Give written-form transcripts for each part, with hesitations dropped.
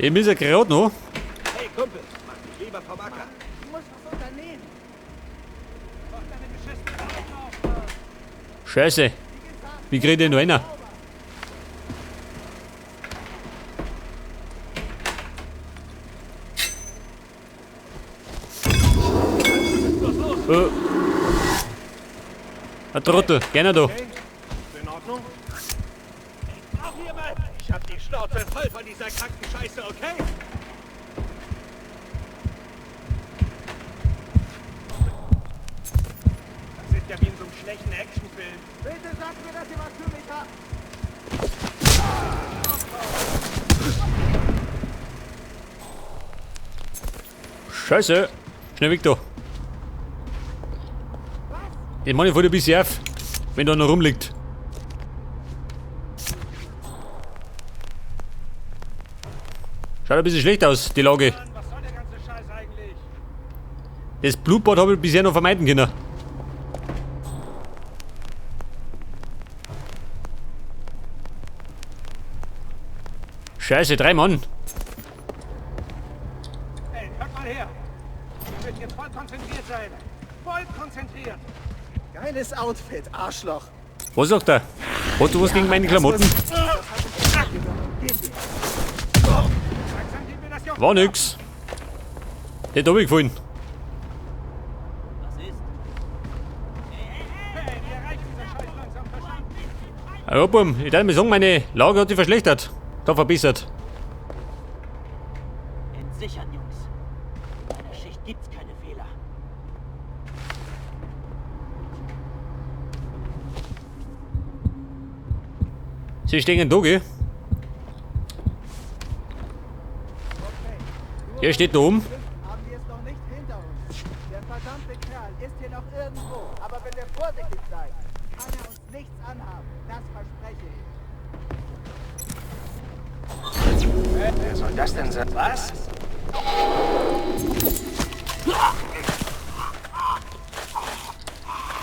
Ich muss ja gerade noch. Hey Kumpel, mach dich lieber vom Acker. Ich muss was unternehmen. Mach deine beschissenen Augen auf, Mann. Scheiße. Wie krieg ich denn da rein? Ein Trottel, gerne da. Okay? Ist in Ordnung? Ich brauch hier mal. Ich hab die Schnauze voll von dieser kranken Scheiße, okay? Das ist ja wie in so einem schlechten Actionfilm. Bitte sagt mir, dass ihr was für mich habt. Scheiße. Schnell weg da. Den Mann voll ein bisschen auf, wenn da noch rumliegt. Schaut ein bisschen schlecht aus, die Lage. Mann, was soll der ganze Scheiß eigentlich? Das Blutbad habe ich bisher noch vermeiden können. Scheiße, 3 Mann. Ey, hört mal her. Ihr müsst jetzt voll konzentriert sein. Voll konzentriert. Geiles Outfit, Arschloch. Was sagt er? Hast du was gegen meine Klamotten? Langsam geht mir das Joch. War nix. Der hat mir gefallen. Was ist? Hey, mir reicht dieser Scheiß langsam, verstanden? Ja, Bum, ich darf mir sagen, meine Lage hat sich verschlechtert. Da verbessert. Entsichern, Jungs. In meiner Schicht gibt's keine Fehler. Sie stehen da, gell? Er steht da oben. Haben wir es noch nicht hinter uns. Der verdammte Kerl ist hier noch irgendwo. Aber wenn wir vorsichtig bleiben, kann er uns nichts anhaben. Das verspreche ich. Wer soll das denn sein? Was?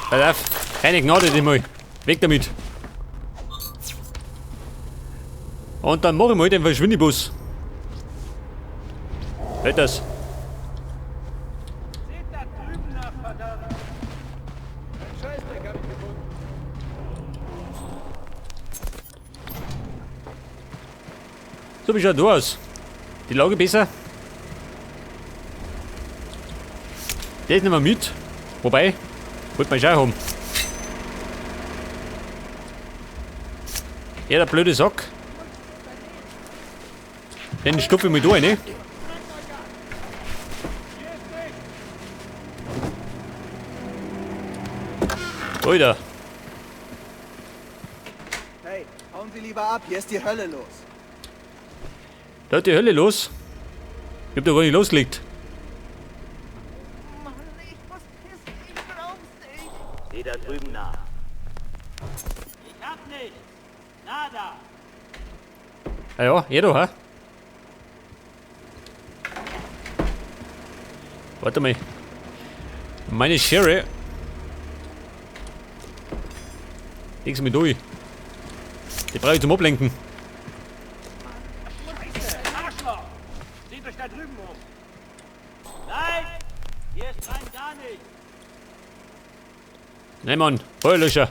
Pass auf, keine Gnade dem mal. Weg damit. Und dann mach ich mal den Verschwindebus. Halt das. Seht da drüben nach, verdammt! Ein Scheißdreck hab ich gefunden. So, wie schaut da aus? Die Lage besser? Das nehmen wir mit. Wobei, wollte man schon haben. Ja, der blöde Sack. Den stopfe ich mal da rein, ne? Alter. Hey, hauen Sie lieber ab, hier ist die Hölle los. Da hat die Hölle los. Ich hab da gar nicht losgelegt. Mann, ich muss pissen, ich glaub's nicht. Sieh da drüben nach. Ich hab nichts. Nada. Ah ja, er da, ha? Warte mal. Meine Schere. Leg's mir durch. Die brauche ich zum Ablenken. Scheiße! Arschloch! Seht euch da drüben um! Nein! Hier ist rein gar nichts. Nein, Mann. Feuerlöscher.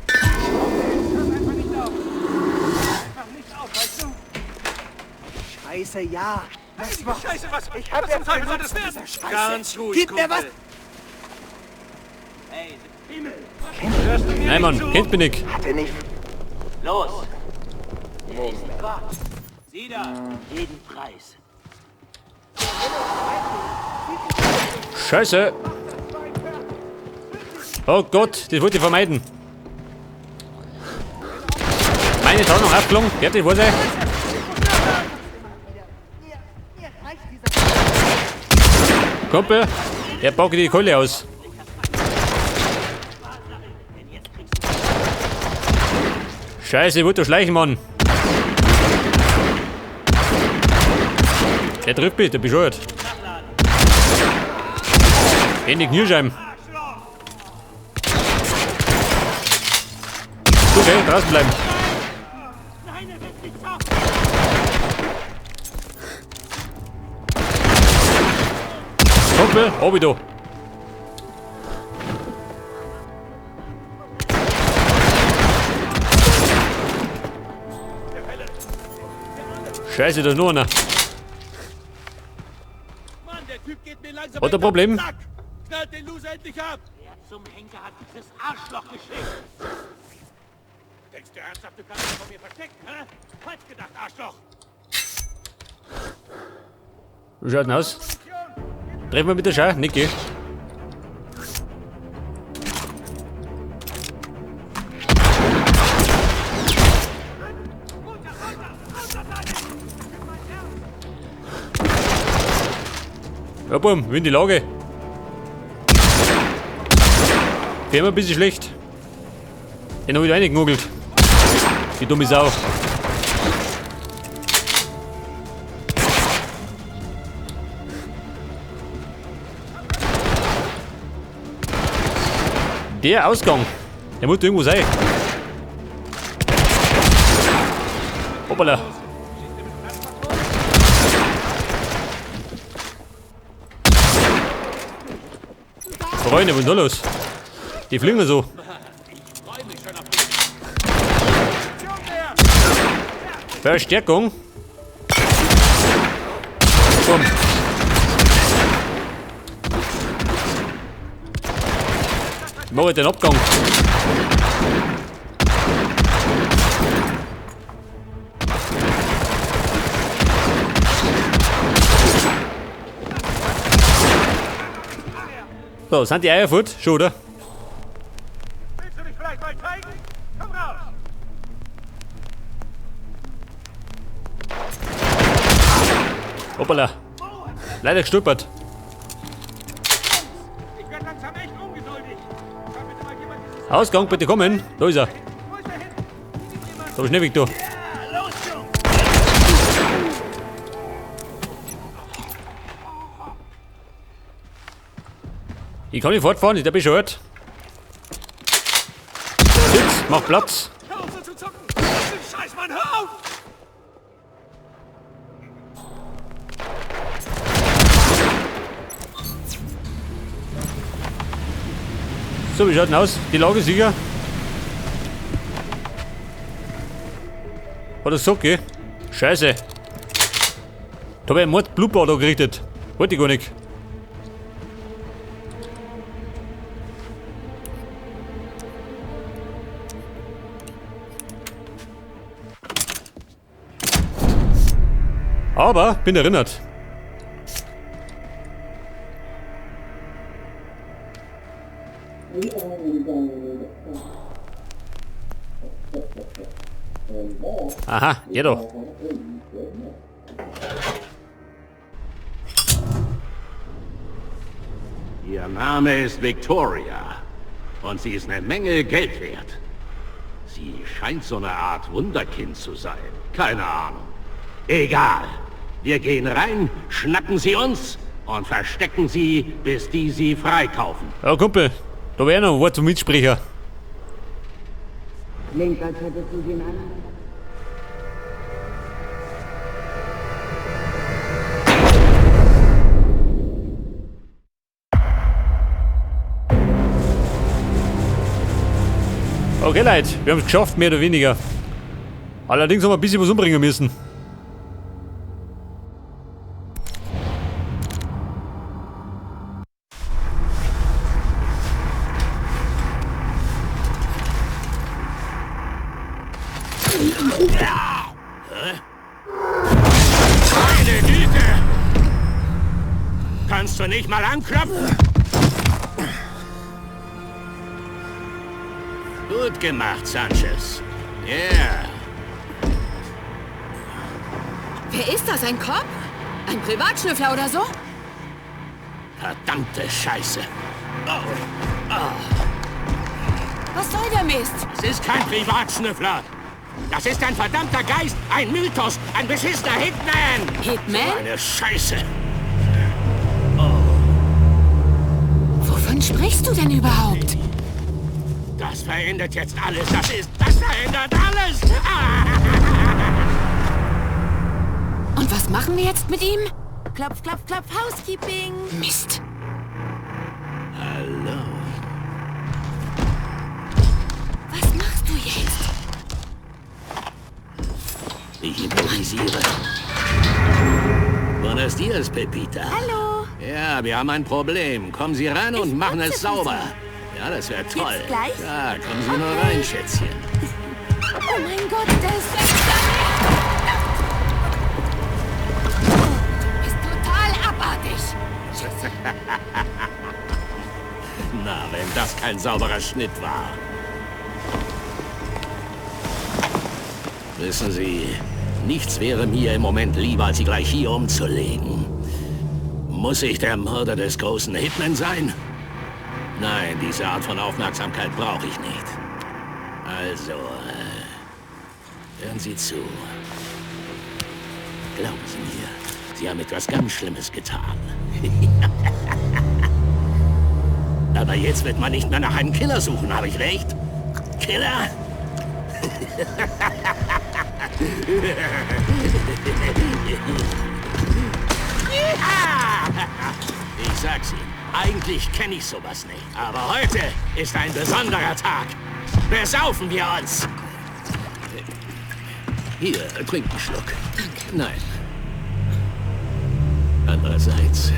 Hört einfach nicht auf! Einfach nicht auf, weißt du? Scheiße, ja. Das war... Scheiße, was, Ich hab was zum jetzt Teufel soll genug das von werden? dieser Scheiße. Ganz ruhig, Gib mir was! Kumpel. Hey, Himmel! Hörst du mir Nein, nicht Mann. zu? Kennt mich nicht. Hatte nicht... Los! Gott! Sieh da! Jeden Preis. Scheiße. Oh Gott, das wollte ich vermeiden. Meine Tarnung abgelungen. Fertig, war sie. Mir reicht dieser... Kumpel, der packt die Kohle aus. Scheiße, ich wollte doch schleichen, Mann. Der trifft mich, der bescheuert. In die Kniescheiben. Okay, draußen bleiben. Kumpel, hab ich da. Scheiße, da ist noch einer. Mann, der Typ geht mir langsam Hat er Problem? Knallt den Loser endlich ab! Wer zum Henker hat dieses Arschloch geschickt? Denkst du ernsthaft, du kannst dich vor mir verstecken, hä? Falsch gedacht, Arschloch! Wie schaut denn aus? Treffen wir mit der Schau, Niki. Ja, bumm, wie in die Lage. Wäre mir ein bisschen schlecht. Den hab ich da reingenugelt. Die dumme Sau. Der Ausgang, der muss irgendwo sein. Hoppala. Freunde, was ist da los? Die fliegen so. Verstärkung. Komm. Ich mache den Abgang. So, sind die Eier fort? Schon, oder? Willst du dich vielleicht mal zeigen? Komm raus! Hoppala. Leider gestolpert. Ich werde langsam echt ungeduldig. Kann bitte mal jemand dieses... Ausgang, bitte kommen. Da ist er. Wo ist er hin? Da schnell weg, du. Ja, los, Jungs! Ich kann nicht fortfahren, ich bin bescheuert. Sitz, mach Platz. Hör auf so zu zocken! Scheiß, Mann, hör auf! So, wie schaut denn aus? Die Lage ist sicher. War das so, okay? Scheiße. Da hab ich einen Mord Blutbad angerichtet. Wollte ich gar nicht. Aber bin erinnert. Aha, ja doch. Ihr Name ist Victoria und sie ist eine Menge Geld wert. Sie scheint so eine Art Wunderkind zu sein. Keine Ahnung. Egal. Wir gehen rein, schnappen sie uns und verstecken sie, bis die sie freikaufen. Ja, Kumpel, da wäre noch ein Wort zum Mitsprecher. Klingt, als hättest du sie in einer... Okay, Leute, wir haben es geschafft, mehr oder weniger. Allerdings haben wir ein bisschen was umbringen müssen. Meine Güte! Kannst du nicht mal anklopfen? Gut gemacht, Sanchez. Ja. Yeah. Wer ist das? Ein Cop? Ein Privatschnüffler oder so? Verdammte Scheiße. Oh. Oh. Was soll der Mist? Es ist kein Privatschnüffler. Das ist ein verdammter Geist, ein Mythos, ein beschissener Hitman. Hitman? So eine Scheiße. Oh. Wovon sprichst du denn überhaupt? Das verändert jetzt alles. Das verändert alles. Ah. Und was machen wir jetzt mit ihm? Klopf, klopf, klopf, Housekeeping. Mist. Ich improvisiere. Buenos dias, Pepita. Hallo. Ja, wir haben ein Problem. Kommen Sie ran und Ich machen putze es sauber. für Ja, das wäre toll. Jetzt gleich? Ja, kommen Sie nur rein, Schätzchen. Oh mein Gott, der ist Du bist total abartig. Na, wenn das kein sauberer Schnitt war. Wissen Sie, nichts wäre mir im Moment lieber, als Sie gleich hier umzulegen. Muss ich der Mörder des großen Hitman sein? Nein, diese Art von Aufmerksamkeit brauche ich nicht. Also, hören Sie zu. Glauben Sie mir, Sie haben etwas ganz Schlimmes getan. Aber jetzt wird man nicht mehr nach einem Killer suchen, habe ich recht? Killer? Ich sag's Ihnen, eigentlich kenne ich sowas nicht. Aber heute ist ein besonderer Tag. Besaufen wir uns! Hier, trink einen Schluck. Danke. Nein. Andererseits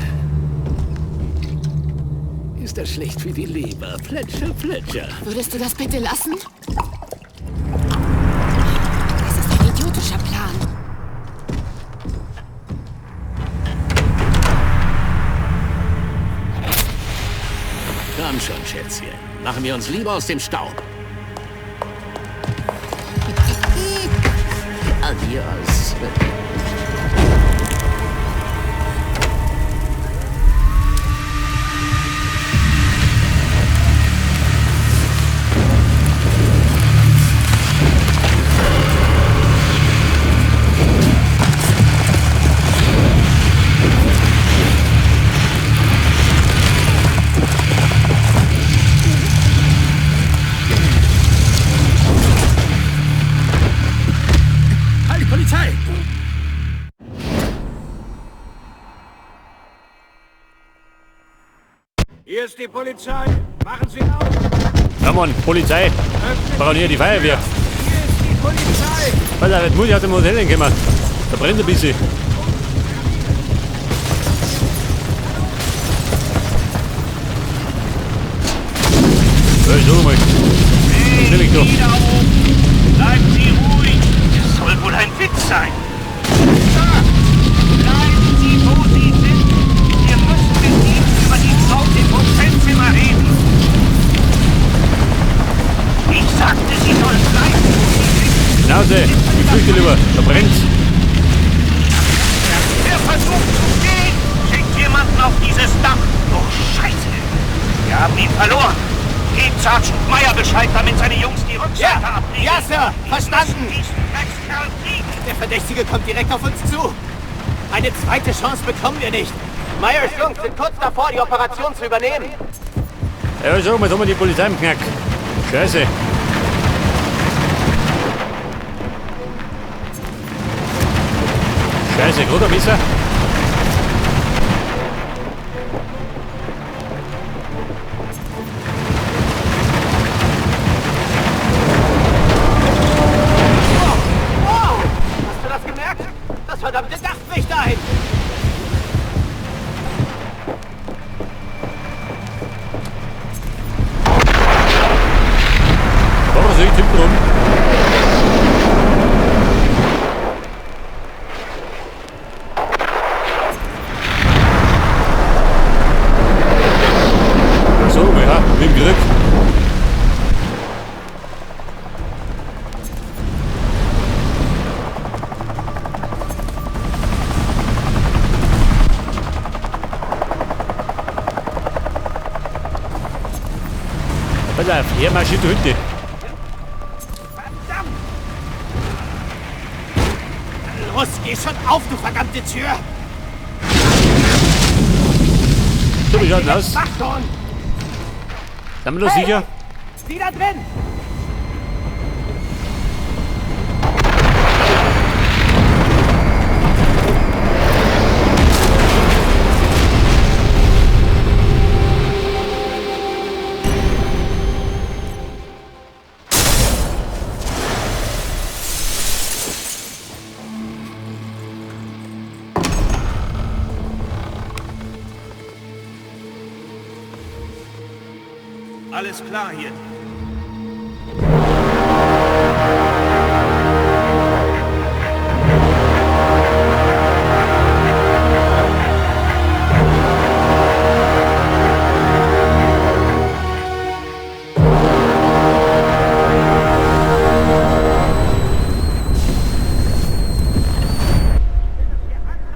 ist das schlecht für die Leber. Plätscher, plätscher. Würdest du das bitte lassen? Das ist ein idiotischer Plan. Komm schon, Schätzchen. Machen wir uns lieber aus dem Staub. Adios. Halt, Polizei! Hier ist die Polizei. Machen Sie auf. Ja, Mann, Polizei. Brauchen hier die Feuerwehr. Hier ist die Polizei. Pass auf, jetzt muss ich aus dem Hotel hinkommen. Da brennt ein bisschen. Ja, ich schau mal. Hey, Nimm ich doch. Sie da oben. Bleiben Sie ruhig. Das soll wohl ein Witz sein. Da. Bleiben Sie, wo Sie sind. Wir müssen mit Ihnen über die Frau im Hotelzimmer reden. Ich sagte, Sie sollen bleiben, wo Sie sind. Schnauze, ich flüchte lieber. Da brennt's. Er versucht zu gehen. Schickt jemanden auf dieses Dach. Oh, Scheiße. Wir haben ihn verloren. Gebt Sergeant Meyer Bescheid, damit seine Jungs die Rückseite Ja. ablegen. Ja, Sir. Wir Verstanden. müssen diesen Dreckskerl kriegen. Der Verdächtige kommt direkt auf uns zu. Eine zweite Chance bekommen wir nicht. Myers Jungs sind kurz davor, die Operation zu übernehmen. Ja, schau mal, jetzt haben wir die Polizei im Knack. Scheiße. Scheiße, gerade ein Messer. Wow! Hast du das gemerkt? Das verdammte Dach bricht ein! Vorsicht, hinten rum. Ja, so, ja, mit dem Glück. Pass auf, hier marschiert die Hütte. Verdammt! Los, geh schon auf, du verdammte Tür! So, wie schaut's denn aus? Mach schon! Sind wir noch sicher? Sie da drin! Alles klar hier.